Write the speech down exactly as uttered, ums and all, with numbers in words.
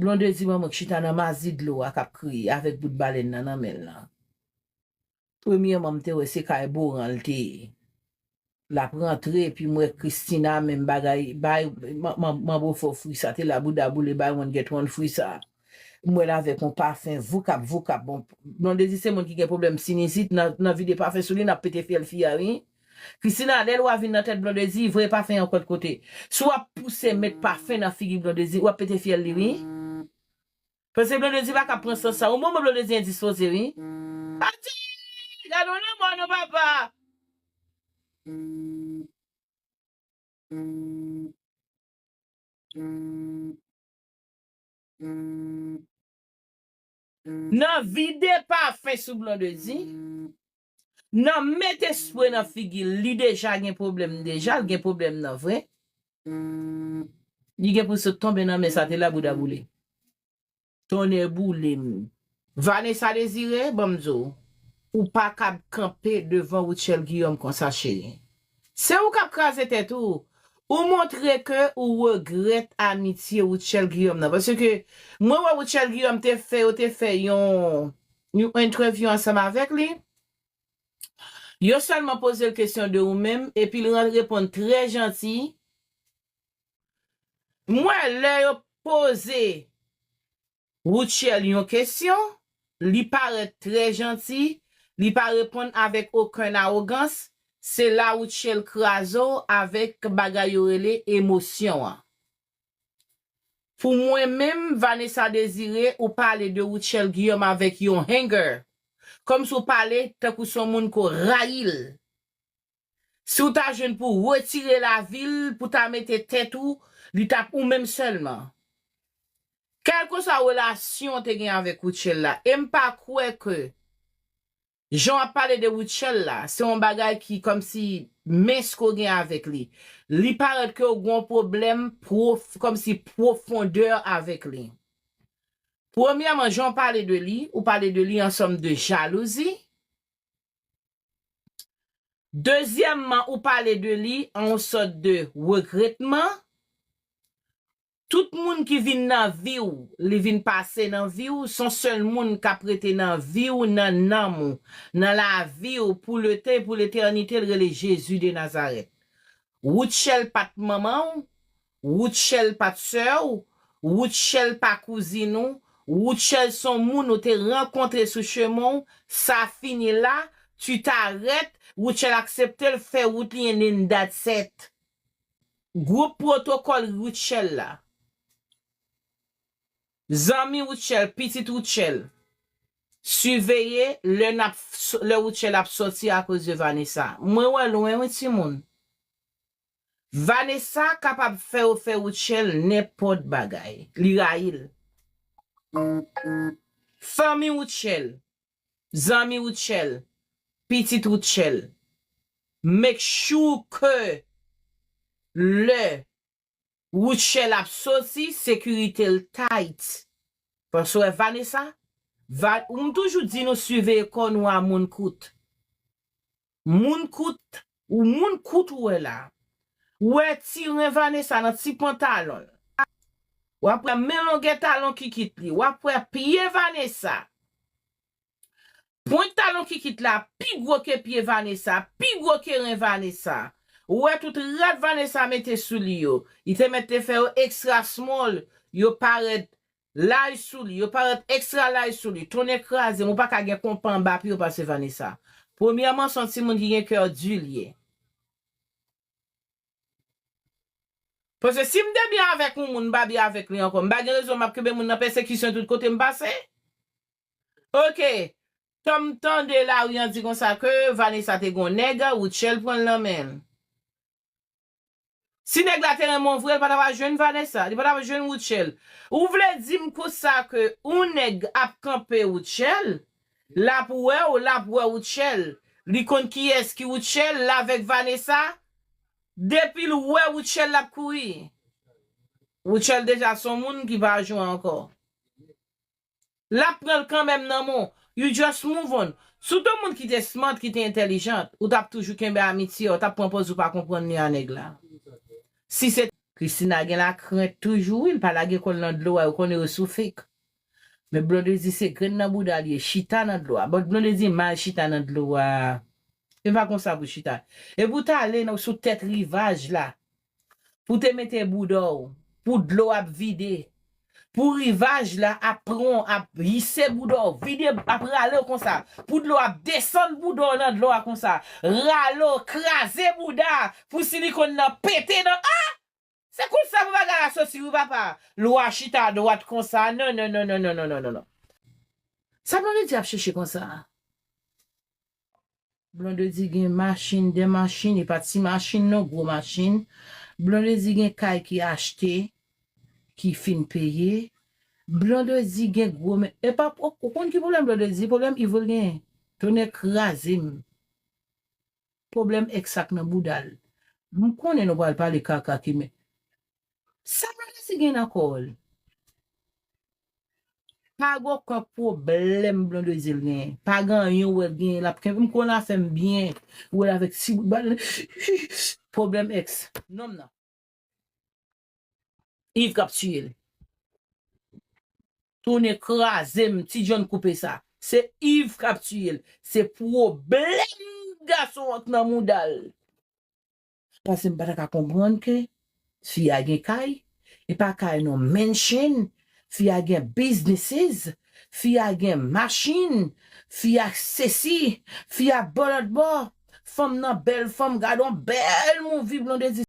Blondedy ban mwen k chita nan mazi dlo a k ap kriye avèk bout balèn nan nan men l lan. Premyèman, m te wè se kay Boran l te ye. L ap rantre, epi m wè Christina, menm bagay, bay, man, man, manbo fò fri sa, te la bouda boule, bay one get one fri sa. M wè l avèk yon pafen, voukap, voukap. Bon, Blondedy se moun ki gen pwoblèm sinizit, nan, nan vide pafen sou li, n ap pete fyèl fi a, wi. Christina, lè lwa vin nan tèt Blondedy, voye pafen an kòt kote. Si w ap pouse mèt pafen nan figi Blondedy, w ap pete fyèl li, wi. Paske Blondedy pa ka pran sans sa. Ou moman Blondedy endispoze, wi. Ati! Gade yon lanmò non, papa! Nan vide pafen sou Blondedy, nan mete spre nan figi l, li deja gen pwoblèm deja, l gen pwoblèm nan vre. Li gen pou sot tonbe nan men sa te la bouda boule. Tonnè boule m. Vanessa Désiré, ban m di w, ou pa kab kanpe devan Rutshelle Guillaume konsa, cheri. Se ou k ap kraze tèt ou. Ou montre ke ou regrèt amitye Rutshelle Guillaume nan. Paske mwen wè Rutshelle Guillaume te fè, yo te fè yon, yon entèvyou ansanm avèk li. Yo sèlman poze l kesyon de ou menm, epi l ran-, reponn trè janti. M wè lè yo poze Rutshelle yon kesyon, li parèt trè janti, li pa reponn avèk okenn awogans, se la Rutshelle kraze w avèk bagay yo rele emosyon an. Pou mwen menm, Vanessa Désiré, ou pale de Rutshelle Guillaume avèk yon anger. Kòmsi w pale tankou se yon moun ke w rayi l. Si w ta jwenn pou w retire lavi l, pou w ta mete tèt ou, li t ap ou menm sèlman. Kèlkeswa relasyon w te gen avèk Rutshelle la, e m pa kwè ke jan w ap pale de Rutshelle la, se yon bagay ki kòmsi mens ke w gen avèk li. Li parèt ke w gen yon pwoblèm pwof-, kòmsi pwofondè avèk li. Premyèman, jan w pale de li, ou pale de li an sòm de jalouzi. Dezyèmman, ou pale de li an yon sòt de regrètman. Tout moun ki vin nan vi w, li vin pase nan vi w, se yon sèl moun k ap rete nan vi w, nan nanm ou, nan lavi w, pou lete, pou letènite, l rele Jezi de Nazarèt. Rutshelle pa t manman w, Rutshelle pa t sè w, Rutshelle pa kouzin ou, Rutshelle se yon moun ou te rankontre sou chemen w, sa fini la, tu t'arrêtes, Rutshelle aksepte l, fè wout li and then that's it. Gwoup pwotokòl Rutshelle la. Zanmi Rutshelle, pitit Rutshelle. Siveye lè n ap s-, lè Rutshelle ap sòti akoz de Vanessa. Mwen wè lwen wi timoun. Vanessa kapab fè yo fè Rutshelle nenpòt bagay. Li rayi l. Fanmi Rutshelle, zanmi Rutshelle, pitit Rutshelle, make sure ke lè Rutshelle ap soti, sekirite l tight. Paske w wè Vanessa, Va-, m toujou di nou siveye kò nou a moun kout. Moun kout, ou moun kout ou wè la. Ou wè ti ren Vanessa nan ti pantalon l. W ap wè men longè talon kikit li. W ap wè pye Vanessa. Pwent talon kikit la pi gwo ke pye Vanessa, pi gwo ke ren Vanessa. Ou wè tout rad Vanessa mete sou li yo. Li te mèt te fè yo extra small, yo parèt laj sou li, yo parèt extra laj sou li. Tonnè kraze m, ou pa ka gen konpa anba pye w pase Vanessa. Premyèman, se yon timoun ki gen kè di l ye. Paske si m te byen avèk yon moun, m pa byen avèk li ankò. M pa gen rezon m ap kenbe moun nan pèsekisyon tout kote m pase. Oke. Tan m tande lari an di konsa ke Vanessa te gon nèg, Rutshelle pran l nan men l. Si nèg la te renmen w vre, l pa ta va jwenn Vanessa, li pa ta va jwenn Rutshelle. Ou vle di m konsa ke yon nèg ap kanpe Rutshelle, l ap wè w, l ap wè Rutshelle, li konn kiyès ki Rutshelle, l avèk Vanessa, depi l wè Rutshelle, l ap kouri. Rutshelle deja se yon moun ki pa jwe ankò. L ap pran l kanmenm nan men w. You just move on. Si w te yon moun ki te smart, ki te entèlijant, ou t ap toujou kenbe amitye a, ou t ap pran pòz ou pa konprann li a nèg la. Si se Christina gen lakrent toujou, wi, l pa lage kò l nan dlo a, yo konnen yo sou fake. Men Blondedy se grenn nan bouda l ye, chita nan dlo a. But Blondedy mal chita nan dlo a. E pa konsa pou chita. E pou t ale nan, sou tèt rivaj la, pou te mete bouda w, pou dlo ap vide, pou rivaj la ap pran, ap yise bouda w, vide, ap rale w konsa, pou dlo ap desann bouda w nan dlo a konsa, rale w, kraze bouda, pou silikòn nan pete nan, ah! Se konsa pou bagay la soti wi papa. Lwa chita dwat konsa. Non, non, non, non, non, non, non, non, non. Sa Blondedy ap chèche konsa? Blondedy gen machin, de machin, e pa ti machin non, gwo machin. Blondedy gen kay ki achte, ki fin peye. Blondedy gen gwo men, e pa, ou, ou konn ki pwoblèm Blondedy? Pwoblèm Evil gen. Tonnè kraze m. Pwoblèm èks ak nan bouda l. M konnen nou pral pale kaka ki men. Sa Blondedy gen nan kò l? Pa gen okenn pwoblèm Blondedy l genyen. Pa gen anyen w wè l genyen. L ap kenbe. M konn afè m byen. Ou wè l avèk ti bout bal. Pwoblèm èks. Nonm nan. Yves k ap tiye l. Tounen kraze m, Ti John koupe sa. Se Yves k ap tiye l. Se pwoblèm gason an k nan mouda l. Paske m pa ta ka konprann ke fi a gen kay, e pa kay non, mansion, fi a gen businesses, fi a gen machin, fi a sesi, fi a bò lòt bò, fanm nan bèl fanm, gade yon bèl movie Blondedy.